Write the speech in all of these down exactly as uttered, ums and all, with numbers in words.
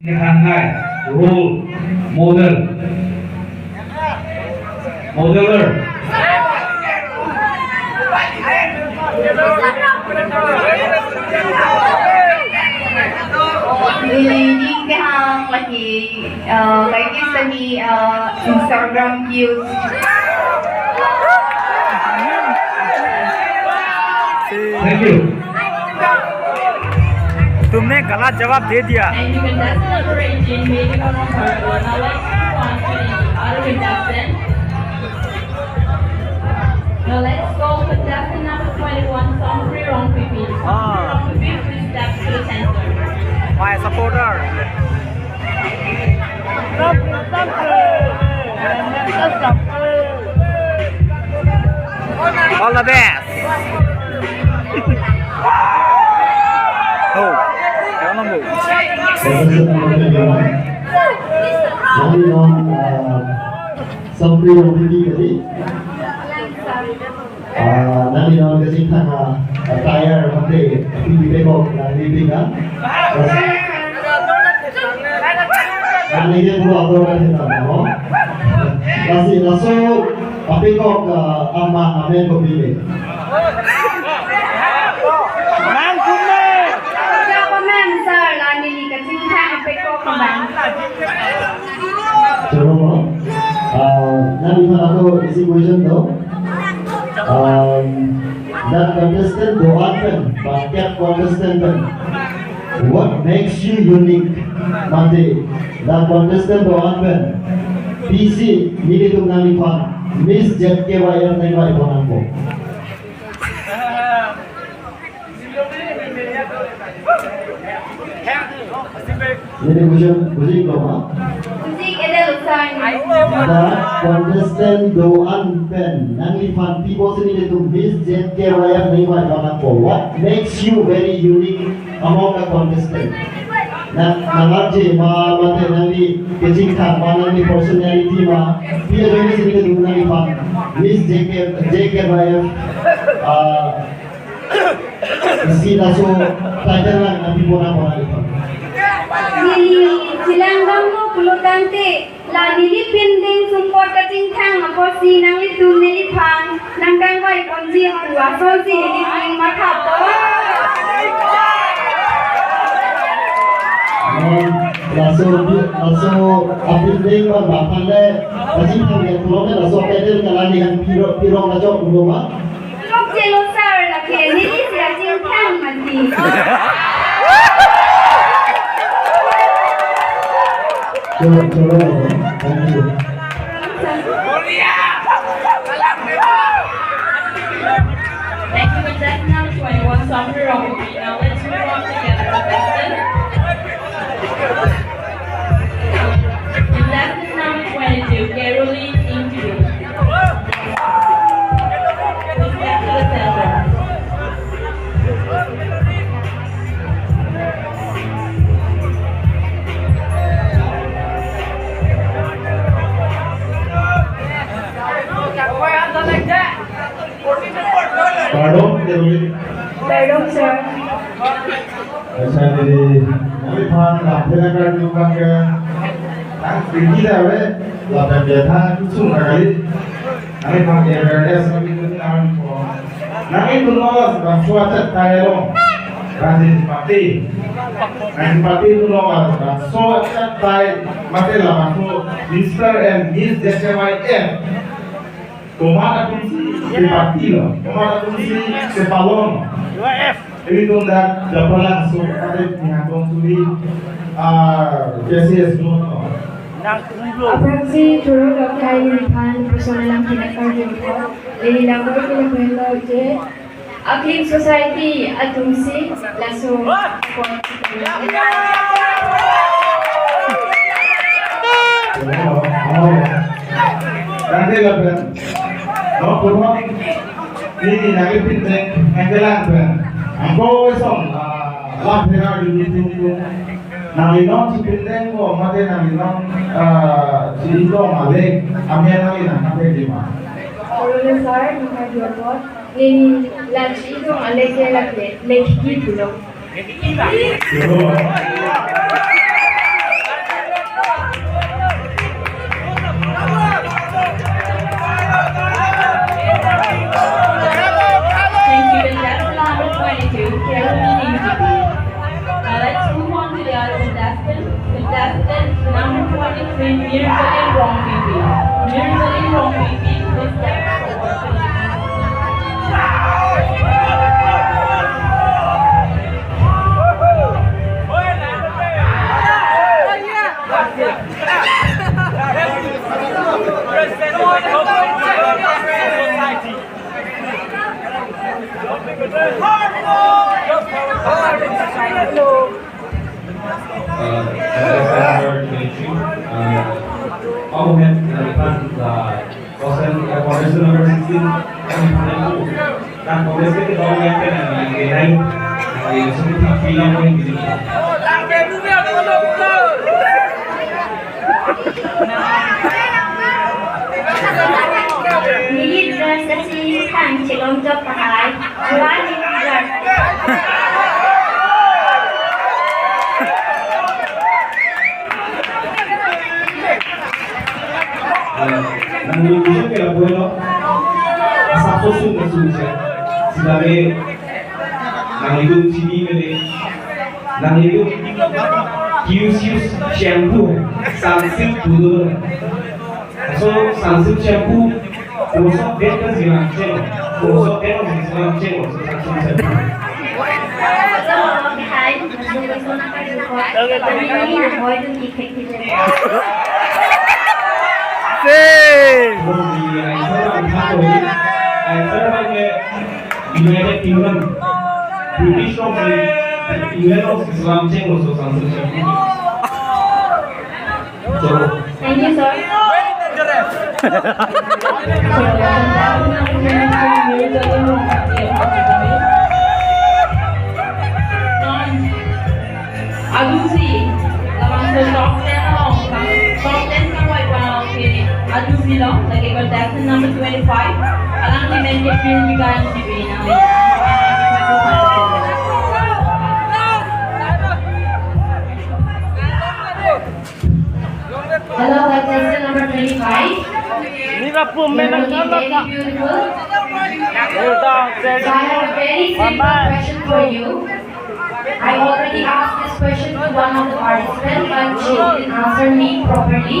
Thangnai, role model, modeler. Neli ning kehang lake, uh, lake semi, uh, Instagram views. Thank you. तुमने गलत जवाब दे दिया। And you can just celebrate in Media Forum Park. Now let's move on to the other contestant. Now let's call contestant number twenty-one, Songpri Rongpipi. Ah. Songpri Rongpipi, please step to the center. My supporter. All the best. Oh, kaya nang bu. Nangli non, ah, Songpri Rongpipi kali. Ah, nangli non kachingthang, ah, attire mate P P P kok nangli pik an. Nangli ke pura auto kan kita mo. Lasi laso apikok, ah, ama amen kopi le. Nang kume. Comment sir, la neli kachingthang apikok abang. Choro mo. Ah, nangli aphan ako isi question do. Um, that contestant do-an pen, ba kep contestant pen, what makes you unique? Mate, that contestant do-an pen, pisi nelitum nangliphan Miss Z K Y F nangvai pon nangpo. Neli question, question ko ma? Question ke ada lusa ini. The contestant do-an pen nangliphan pi pusi nelitum Miss Z K Y F nangvai pon nangpo. What makes you very unique among the contestant? Nang, nang R J ma, mate nangli kachingthang ma, nangli personality ma, pi ajoine si nelitum nangliphan Miss J K, J K Y F, ah, isi laso title nangpi pon nangpo nangli. Neli chelang damlo pulotangte, la neli pindeng sumpot kachingthang apotsi nanglitum neliphan nangkangvai ponji pu asonsi neli ning mathapo. Non, laso, laso apindeng abang aphan le, kachingthang yang pulo le laso title kalang yang piro, piro kachok pulo ma? Chokchelo sir, lake neli si kachingthang mati. Choro, choro, thank you. Thank you, contestant number twenty-one, Songpri Rongpipi. Now let's move on to the other contestant. Contestant number twenty-two, Caroline Ingkidung. Please step to the center. Pardon, Caroline? Pardon, sir. Acha, neli, nangliphan lam thena karju abang ke, nang priti da ave, lapen dia tha kusung kali. Nangliphan ke awareness kami tu nang ko. Nanglitum non labangso achethai along, rajniti party. Rajniti party atum non labangso achethai, mate labangso Mister and Miss Z K Y F. Komat atumsi kepatilo, komat atumsi kepalon. Ilitum dak dapalang so kate nihatong suri, ah, K C S lo. Aphrangsi choro dokhai neliphan personal lam thena karju apot. Neli labor ke lapen lo je Aklim society atumsi laso apot. Tangte lapen. No, purhon. Neli nangli pindeng nangkelang pen. Angko song, ah, lam thena karju tum tum. Nangli non si pindeng ko, mate nangli non, ah, si itom ale, amen nangli nangkapek di ma. Choro le sir, nangkarju apot. Neli la si itom ale ke lake, lekhi pulo. Choro. Uh, overhead, uh, department, uh, Hostel, uh, coordination number sixteen, uh, dan coordination ke tolong ya, kan, uh, yang lain, uh, yang seperti film yang gitu. Neli dress si thang chilong jok tahai. One in dress. Nangli ke lapu lo. Asap sosung ke sungsa. Sitame nanglitum chini mele. Nanglitum use use shampoo. Sunsilk pulo. So Sunsilk shampoo. Kosok det kan jilang chelo. Kosok det kan jilang chelo. So Sunsilk shampoo. Sing. United Kingdom, British of England of Islam change also Sunsilk shampoo. Chalo. Thank you, sir. Adusi, labangso top ten along, top ten kangvai abang ke Adusi lo, lake contestant number twenty-five, alangli men ke purification si pi nang. Hello, contestant number twenty-five. Ni ba pum memang. You're looking very beautiful. So I have a very simple question for you. I already asked this question to one of the participants, but she didn't answer me properly.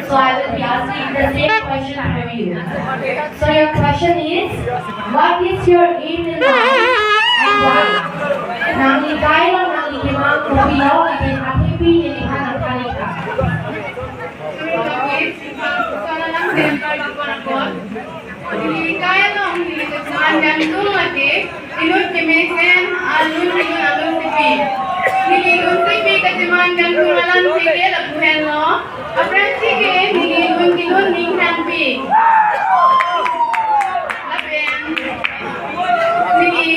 So I will be asking the same question for you. So your question is, what is your aim in life and why? Nangli kailo, nangli kemang kopi lo, nangli happy, nangli hana kanika. Neli kai along neli kacheman kangtung lake inut kemesen alun inut alun sipi. Neli lun sipi kacheman kangtung alam seke lapu henlo. Aphrangsi ke neli lun kelun ning hangpi. Lapen neli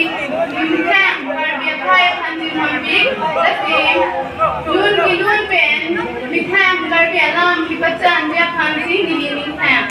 lun thang Karbi akhai aphan ning hangpi. Lasi lun kelun pen methang Karbi alam kepachan dia aphansi neli ning hang.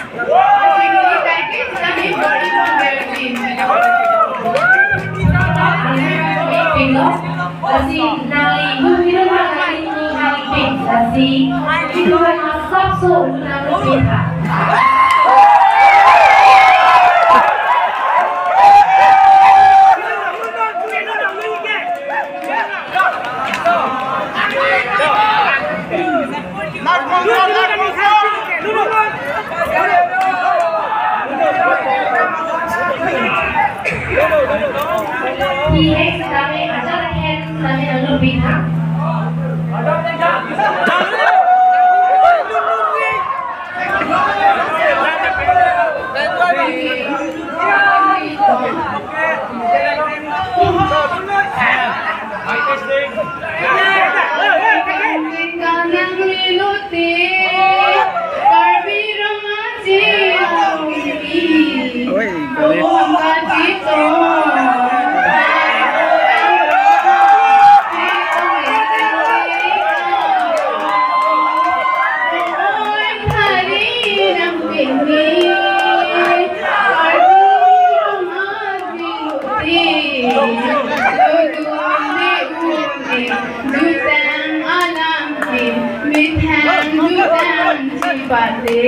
Jutang alam ke methang jutang sipate.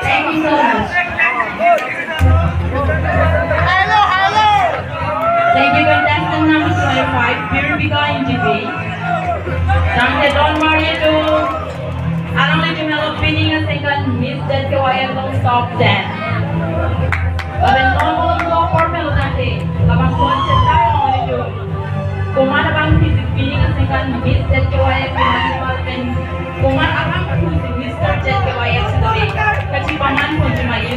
Thank you so much. Thank you, contestant number twenty-five, Purvika N G P. Tangte don mari tu alanglitum alo pining asengkan Miss Z K Y F along top ten. Lapen non along top four melo tangte labang contestant along itu. Komat abang pisi pining asengkan Miss Z K Y F pen, komat abang pisi Mister Z K Y F sitame kachipaman pon chuma-i.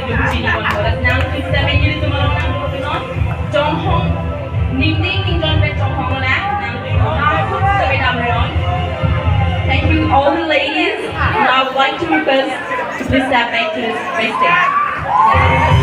I would like to request to please step back to the stage.